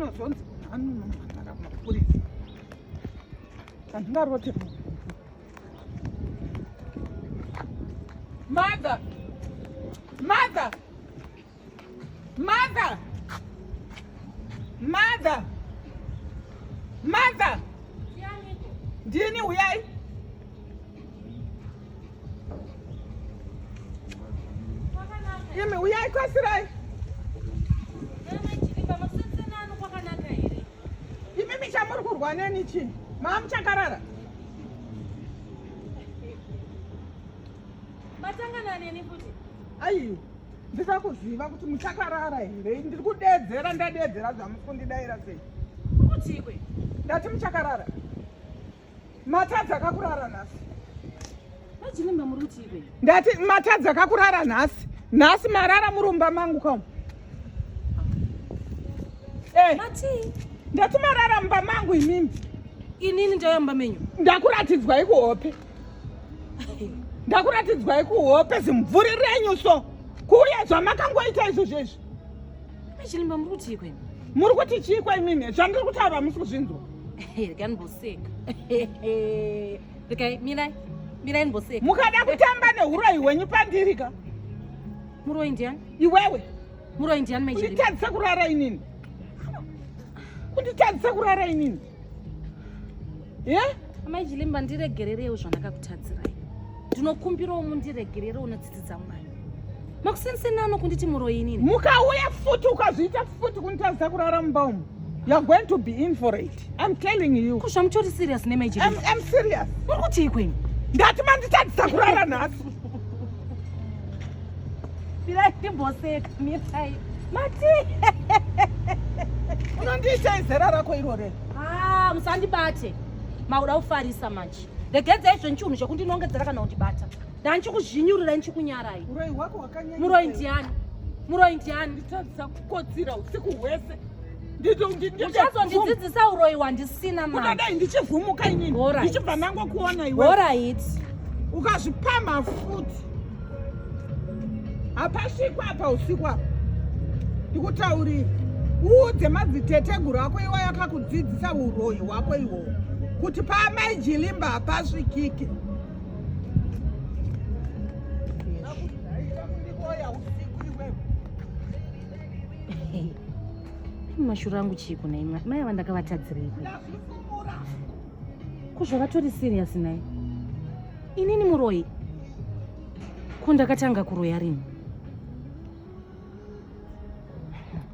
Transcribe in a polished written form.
Unozonzi munhu anonomhan'ara kumapurisa. Handingarote munhu. Mother! Mother! Mother! Mother! Mother! Ndini huyai. Imi huyai kwasirai. Imi chamuri kurwa neni chii? Maa muchakarara? Matangana neni futi? Aiwa. Ndida kuziva kuti muchakarara here? Ndiri kudeedzera ndadeedzera zvamusi kundidaira sei? Kutikwe. Ndati muchakarara. Matadza kakurara nhasi. Majilimba muri kutikwe. Ndati matadza kakurara nhasi. Nhasi marara murumba mangu kamu. Eh. Mati. Ndati marara mumba mangu imimi. Inini ndauya mumba menyu. Ndakuratidzwai kuhope. Ndakuratidzwai kuhope zimubvuri renyu so. Kuuya zvamakangoita izvozvo izvi. Machilimba muri kuti chii Muri kuti chii kwa imimi? Zvandiri kutaura musi kuzvinzwa. Rega ndimboseka. Regai mirai. Mirai ndimboseka. Mukada kutamba nehuroyi hwenyu pandiri ka. Muroyi ndiani? Iwewe. Muroyi ndiani mai Chilimba? Kunditadzisa kurara inini. Kunditadzisa kurara inini. Ye? Yeah? Amai Chilimba ndiregererewo zvandakakutadzirai. Ndinokumbirawo mundiregererewo netsitsi dzaMwari. Makusensenano kunditi muroyi inini. Mukauya futi ukazviita futi kunditadzisa kurara mumba umu. You are going to be in for it. I'm telling you. Ko zvamutori serious nemai Chilimba? I'm serious. Muri kutii kwenyu? Ndati manditadzisa kurara nhasi. Mirai ndimboseka, mirai. Mati. Unondiita zera rako irore. Ah, musandibate. Makuda kufarisa manje. Regedzai zvenyu chinhu chekundinongedzera kana kundibata. Ndanchikuzvinyurira nchikunyarai. Muroyi wako wakanyanya. Muroyi ndiani? Muroyi ndiani? Nditadzisa kukotsira usiku hwese. Uchazondidzidzisa uroyi hwandisina manje. Kudadai ndichivhumuka inini. Ndichibva ndangokuona iwe. Alright. Ukazvipamha futi. Hapasvikwa apa usiku apa. Ndikutaurira. Uudze madziteteguru ako iwayo akakudzidzisa uroyi hwako iwowo. Kuti paamai Jilimba hapasvikike. Mashura angu chii kuna imwe mai ava ndakavatadzirei ko zvavatori serious naye inini muroyi ko ndakatanga kuroya rini?